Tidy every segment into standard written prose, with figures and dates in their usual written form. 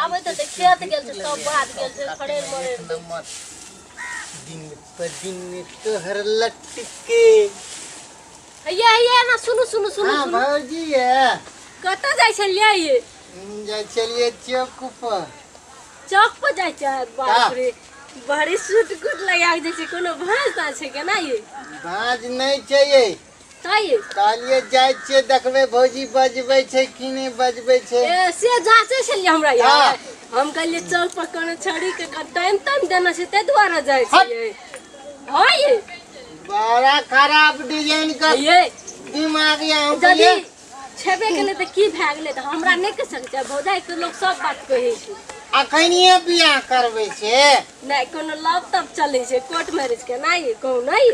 आबै तऽ खेत गेल छै सब बाध गेल छै खड़े मरे दिन पर दिन तोहर लटके। हैया हैया ना सुनू सुनू सुनू। हां भौजी ये कतऽ जाइ छलियै? ये जाइ छलियै चौक पर। चौक पर जाइ छै? बाप रे बड़ी सूट कुट लगा के जाइ छै। कोनो भाँज ताँज छै केना ये? भाँज नहि छै ये। तैं कहलियै जाइ छियै देखबै भौजी बजबै छै कि नहि बजबै छै। ए से जाँचै छलियै हमरा यार। हम कहलियै चौक पर कोनो छड़ी के टाइम ताइम देना छै ताहि दुआरे जाइ छियै। हाँ ये बड़ा खराब डिजाइन का ये दिमाग यहाँ यदि छेबे केलै तऽ की भए गेलै तऽ हमरा नहि कहि सकै छै। भौजाई के लोक सब बात कहै छै। अखनिये बियाह करबै छै? नहि कोनो लव तब चलै छै कोर्ट मैरिज के नहि कहू नहि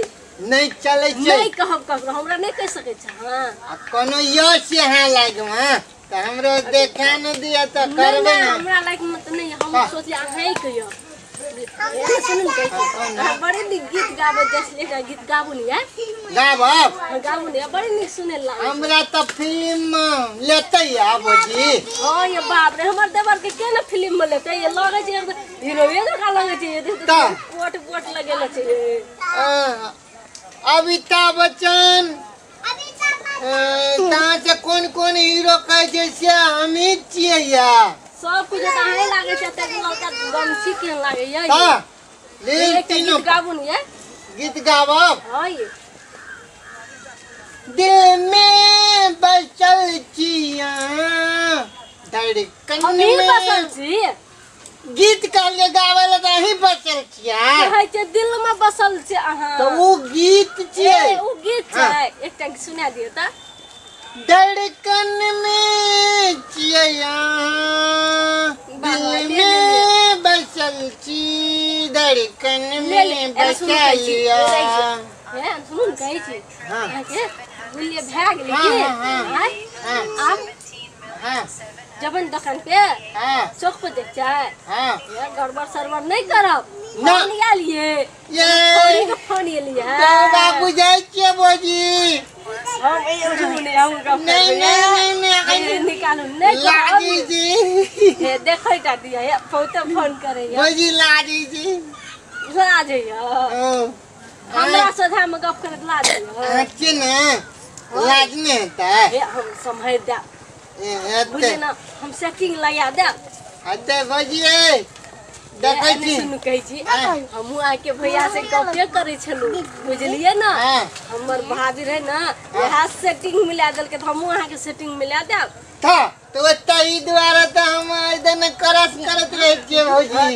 नहि चलै छै। नहि कहब ककरो हमरा नहि कहि सकै छै। हाँ आ कोनो यश यहाँ लागमे तऽ हमरो देखा नहि दिअ तऽ करबै ने। हमरा लाइकमे तऽ नहि हम सोचलियै अहीँ कहियौ। बड़े नीक गीत गाबै जाइ छलियै। एकटा गीत गाबू ने यार। गाबब? गाबू ने बड़े नीक सुनै लागै। हमरा तऽ फिल्म लेतै आ भौजी। हाँ ये बाप रे हमर देवर के के ने फिल्म में लेतै? ये लगै छै हीरोए जकाँ लगै छै। कोट बोट लगेले छै। अमिताभ बच्चन तहाँ से कोन कोन हीरो कहै छै से हमही छियै या सब कुछ तऽ अहीं लागै छै। एतेक ललका गमछी केहन लागैया? तीनों गीत गाबू ने ये। गीत गाबब? हाँ ये दिल में बसल छिया धड़कन में बसल छी। गीत कहलियै गाबै लए तऽ अहीं बसल छियै। कहै छै दिल में बसल छी अहाँ तऽ ओ गीत छियै। ओ गीत छै एकटा सुना दियौ तऽ। धड़कन में छियै अहाँ दिल में बसल छी धड़कन में बसल हे सुनू ने कहै छी अहाँके बुझलियै भए गेलै की? आब जबन दोकान पे चौक पर देख छै गड़बड़ सड़बड़ नहीं करब। फोन आलिए ये फोन एलिए बाबू जाइ छियै भौजी। हम नहीं नहीं नहीं निकालू नहीं लादी जी हे देखै टा दिया हे बहुते फोन करैया भौजी। लादी जी लाज होइया हमरा सोझा में गप करैत लाज होइया के ने लाज नहि हेतै। हे हम सम्हारि देब बुझलियै ना। हम सेटिंग लगा देब। हेतै भौजी देखै छी। सुनू कहै छी हमहूँ आके भैया से गपे करै छलहुँ बुझलियै ना। हमर भाभी रहै ना वएह सेटिंग मिला देलकै तऽ हमहूँ अहाँके सेटिंग मिला देब। तऽ ओतऽ ई दुआरे तऽ हम एहिदन करस करैत रहै छियै भौजी।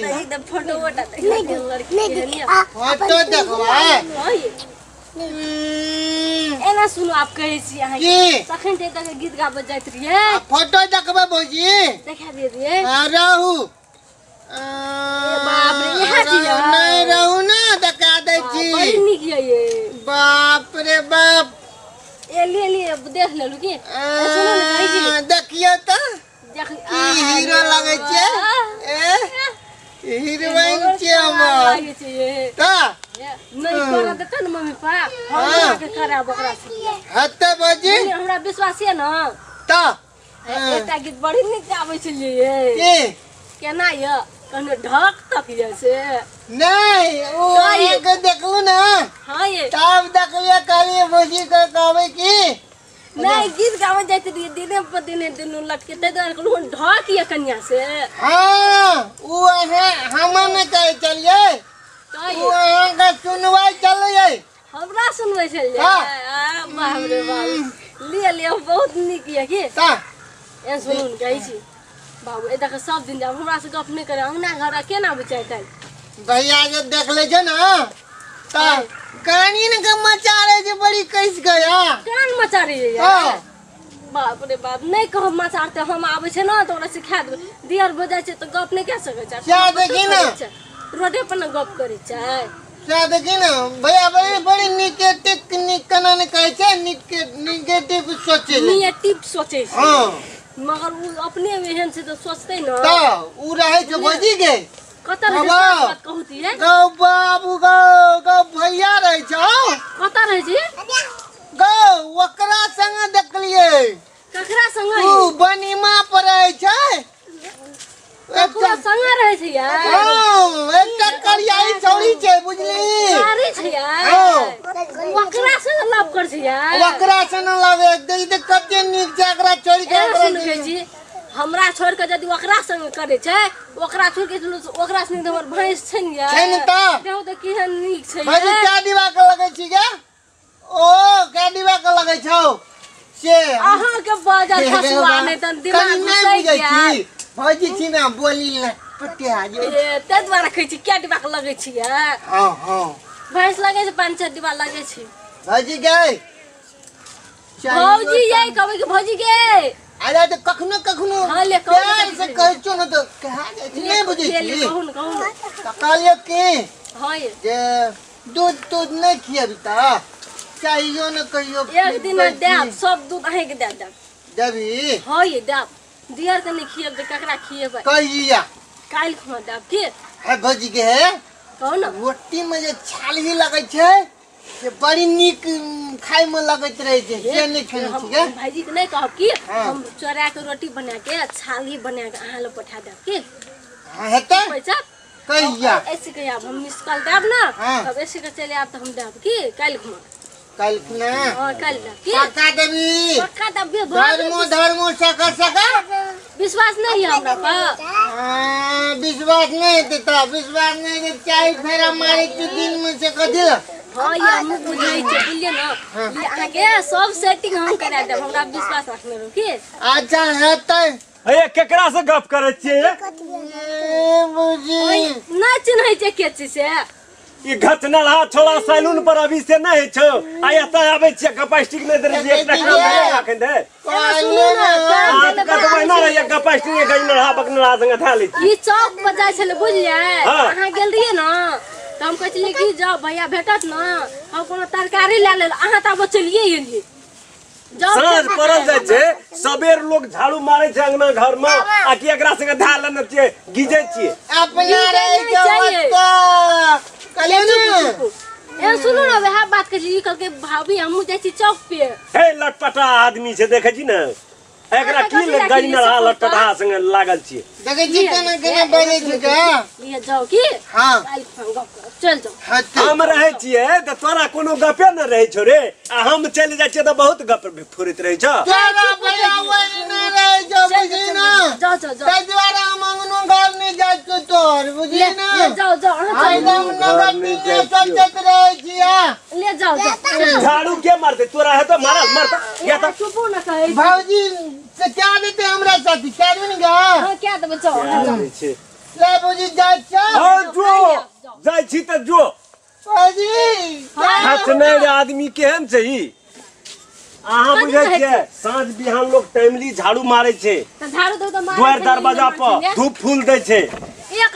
फोटो वोटो देखा लड़की फोटो देखबै? एना सुनू आप कहै छी अहाँके तखन तऽ एतऽ गीत गाबऽ जाइत रहियै। फोटो देखबै भौजी? देखा दियै रहियै। रहू बाप रे इएह छियै? नहि रहू ने देखा दै छी। बड़ी नीक यै ये। बाप रे बाप एलिए एलिए देख लेलु की? सुनू ने कहै छी देखियौ तऽ की हीरो लगै छै। ए हीरोइन छियै हमर। तऽ नहीं करा देतै ने मम्मी पापा हम अहाँके करायब ओकरा से। हेतै भौजी हमरा विश्वास यऽ ने। तऽ एकटा गीत बड़ी नीक गाबै छलियै की केना यऽ कनो ढक तक यऽ से नहि ओ अहाँके देखलू ने। हाँ ये तब देखलियै कहलियै भौजी के कहबै की नहीं गीत गाबै जाइत रहियै दिने पर दिने दुनू लटके ताहि दुआरे कहलहुँ ढक यऽ कनिया से। हाँ ओ अहाँ हम नहि कहै छलियै ओ अहाँके सुनबै छलियै। हमरा सुनबै छलियै? बाप रे बाप लिअ लिअ बहुत नीक यऽ की। एहन सुनू ने कहै छी बाबू एतऽ सब दिन जाब हमरा से गप नहि करे अंगना घर केना आबै छै आइ काल्हि। भैया जे देख लै छै ने तऽ कानी ने मचा रहे छै बड़ी कसि गया कान मचा रहे यार। बाप रे बाप नहि कहब मचारते हम आबै छै ने तऽ ओकरा सिखा देबै। दियर भऽ जाइ छै तऽ गप नहि कए सकै छै। देखी ने रोडे पर ने गप करै छै। देखी ने भैया बड़ी बड़ी निगेटिव केना ने कहै छै निगेटिव सोचै निगेटिव सोचै छै। हाँ मगर ओ अपने एहन छै तऽ सोचतै ने तऽ ओ रहै छै भौजी गे कतऽ रहै छै बात कहू तियै। गौ बाबू गौ गौ भैया रहै छौ। कतऽ रहै छै? गौ ओकरा संगे देखलियै। ककरा संगे? ओ बनीमा पर रहै छै। छै यार। हां, एकटा करियाई छौड़ी छै बुझली। कारी छै यार। ओकरा से लव कर छै यार। ओकरा से न लवे देख देख कते नीक छै एकरा छोड़ के ओकरा जी। हमरा छोड़ के यदि ओकरा संग करे छै, ओकरा छोड़ के ओकरा संग हमर भैंस छै ने यार। छै ने त देखो त केहन नीक छै। भौजी क्या दीवा के लगै छी गे? ओ क्या दीवा के लगै छौ से? अहाँ के बाजार फसुआ नै त दिमाग घुसै छी। भौजी छी ना बोली ना पटिया जे ए ते द्वारा कहै छी क्या डिबा के लगै छी यार। हां हां, भैंस लगै छै 5-6 डिबा लगै छै। भौजी गे, भौजी ये कहबै कि भौजी गे। अरे त कखनो कखनो प्यार से कहै छौ न त कहा जाइ छी, नै बुझै छी। कहू न कहू न। त कहलियै की हां जे दूध तूध नै खियेबी त चाहियो न कहियो। एक दिन देब सब दूध अहीं के दे देब। देबी? हां ये देब। दियर के नहीं खियेब त ककरा खियेबै? कहिया? काल्हि खुआ देब की? है भौजी के है कहू न। रोटी में जे छाली लगै छै से बड़ी नीक खाय में लगैत रहे छै, से नहीं खेने छी गे। भाईजी के नहीं कहब की हम चोरा के रोटी बना के छाली बना के अहाँ लग पठा देब की? हां हेतै। पैसा कहिया? ऐसे के आब हम मिस कॉल देब ना तब ऐसे के चले आब त हम देब की काल्हि खुआ। काल्हि खुना? हां काल्हि देब की? पक्का देबी? पक्का देबी। धर्मो धर्मो सका सका विश्वास नहीं है हमरा पर। हां विश्वास नहीं देता, विश्वास नहीं दे चाहे फेरा मारे तू दिन में से कथी। हां ये हम बुझै छी बुझलियै ना। अहाँ के सब सेटिंग हम करा देब, हमरा विश्वास रखने रहो की। अच्छा हेतै। ए केकरा से गप करै छियै? ए बुझी ना चिन्है छै के छी से। ई घचनलहा छोड़ा सैलून पर अभी से नहीं है छौ आ एतऽ आबै छियै कपास्टिक नहि देने छियै एकटा काम नहि राखन दे। सुनू ना कत महीना रहियै कपास्टिक गजनलहा बकनलहा संगे धए लै छी। ई चौक पर जाइ छलै बुझलियै, अहाँ गेल रहियै ना त हम कहै छलियै कि जाउ भैया भेटत ना, हम कोनो तरकारी लए लेल, अहाँ त आब चलिए एलियै। साँझ पड़ल जाइ छै सबेर लोग झाड़ू मारै छै अंगना घर में आ कि एकरा संगे धए लेने छियै गिजै छियै अपना रहै छै ओतऽ। कहलियै ने ए सुनू ना वएह बात कहै छी। ई कहलकै भाभी हमहूँ जाइ छी चौक पे। हे लटपटा आदमी छै देखै छी ने एकरा की गजनलहा लटपटा संगे लागल छियै। देखै छी केना केना बजै छै गे। लिए जाउ की? हां काल्हि गप करब, चल जाउ। हम रहै छियै त तोरा कोनो गपे न रहै छौ रे, आ हम चलि जाइ छियै त बहुत गप फुरैत रहै छौ। तोरा भैया ओहि नहि रहै छौ बुझली ना। जाउ जाउ जाउ। ताहि दुआरे हम अंगनो घर नहि जाइ छियौ तोहर बुझली ना। ले जाउ जाउ अहाँ एकदम नगर सोचैत रहै छियै। ले जाउ जाउ। झाड़ू के मारतै तोरा हेतौ मारल मारतौ या त चुपो न कहै। भौजी से क्या देते हमरा साथी क्या देबी ने गा? हां क्या देबै जाउ अहाँ जाउ। ले भौजी जाइ छौ। हां जो जाइ छी त जो। भौजी हटने रे आदमी केहन छै ई? अहाँ बुझै छियै साँझ बिहान लोग टाइमली झाड़ू मारै छै, झाड़ू दौ त दुआरि दरवाजा पर धूप फूल दै छै। एक